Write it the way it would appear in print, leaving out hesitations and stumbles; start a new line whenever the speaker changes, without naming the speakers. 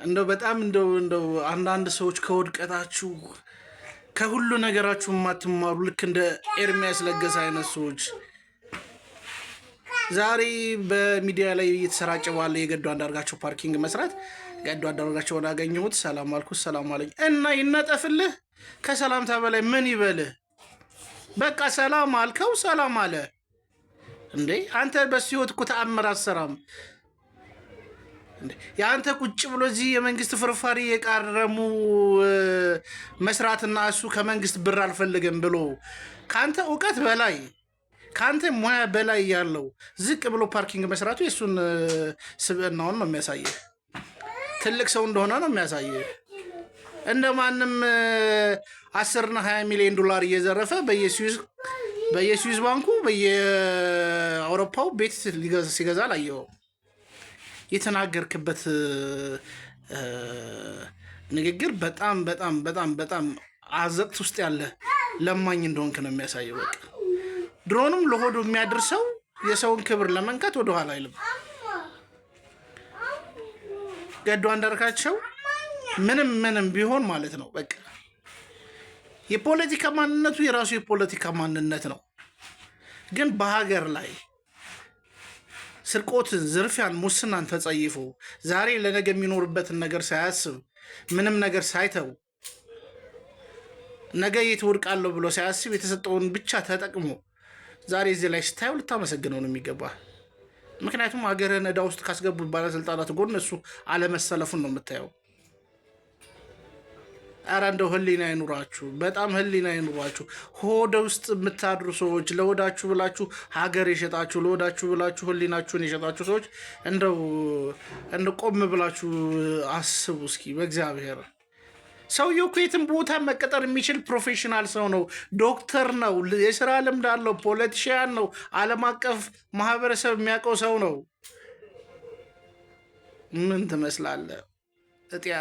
እንደው በጣም እንደው አንዳንድ ሰዎች ከውድቀታችሁ ከሁሉ ነገራችሁ የማትማሩ፣ ልክ እንደ ኤርሚያስ ለገሰ አይነት ሰዎች፣ ዛሬ በሚዲያ ላይ እየተሰራጨ ባለ የገዱ አንዳርጋቸው parking መስራት ገዱ አንዳርጋቸውን አገኘሁት፣ ሰላም አልኩት፣ ሰላም አለኝ እና ይነጠፍልህ። ከሰላምታ በላይ ምን ይበልህ? በቃ ሰላም አልከው፣ ሰላም አለ። እንዴ፣ አንተ በሱ ህይወት እኮ ተአምር አትሰራም። የአንተ ቁጭ ብሎ እዚህ የመንግስት ፍርፋሪ የቃረሙ መስራትና እሱ ከመንግስት ብር አልፈልግም ብሎ ከአንተ እውቀት በላይ፣ ከአንተ ሙያ በላይ ያለው ዝቅ ብሎ parking መስራቱ የእሱን ስብዕናውን ነው የሚያሳየህ። ትልቅ ሰው እንደሆነ ነው የሚያሳየህ። እንደ ማንም 10ና 20 ሚሊዮን ዶላር እየዘረፈ በየስዊዝ ባንኩ፣ በየአውሮፓው ቤት ሲገዛ አላየኸውም። የተናገርክበት ንግግር በጣም በጣም በጣም በጣም አዘቅት ውስጥ ያለ ለማኝ እንደሆንክ ነው የሚያሳየው። በቃ ድሮንም ለሆዱ የሚያድር ሰው የሰውን ክብር ለመንካት ወደኋላ አይልም። ገዱ አንዳርጋቸው ምንም ምንም ቢሆን ማለት ነው፣ በቃ የፖለቲካ ማንነቱ የራሱ የፖለቲካ ማንነት ነው። ግን በሀገር ላይ ስርቆትን፣ ዝርፊያን፣ ሙስናን ተጸይፎ ዛሬ ለነገ የሚኖርበትን ነገር ሳያስብ፣ ምንም ነገር ሳይተው፣ ነገ የት ወድቃለሁ ብሎ ሳያስብ የተሰጠውን ብቻ ተጠቅሞ ዛሬ እዚህ ላይ ስታየው ልታመሰግነው ነው የሚገባ። ምክንያቱም ሀገርህን ዕዳ ውስጥ ካስገቡት ባለስልጣናት ጎን እሱ አለመሰለፉን ነው የምታየው። ኧረ እንደው ህሊና ይኑራችሁ፣ በጣም ህሊና ይኑራችሁ። ሆደ ውስጥ የምታድሩ ሰዎች፣ ለሆዳችሁ ብላችሁ ሀገር የሸጣችሁ፣ ለሆዳችሁ ብላችሁ ህሊናችሁን የሸጣችሁ ሰዎች እንደው ቆም ብላችሁ አስቡ እስኪ በእግዚአብሔር። ሰውየው እኮ የትም ቦታ መቀጠር የሚችል professional ሰው ነው። ዶክተር ነው። የስራ ልምድ አለው። Politician ነው። ዓለም አቀፍ ማህበረሰብ የሚያውቀው ሰው ነው። ምን ትመስላለህ? እጥያ።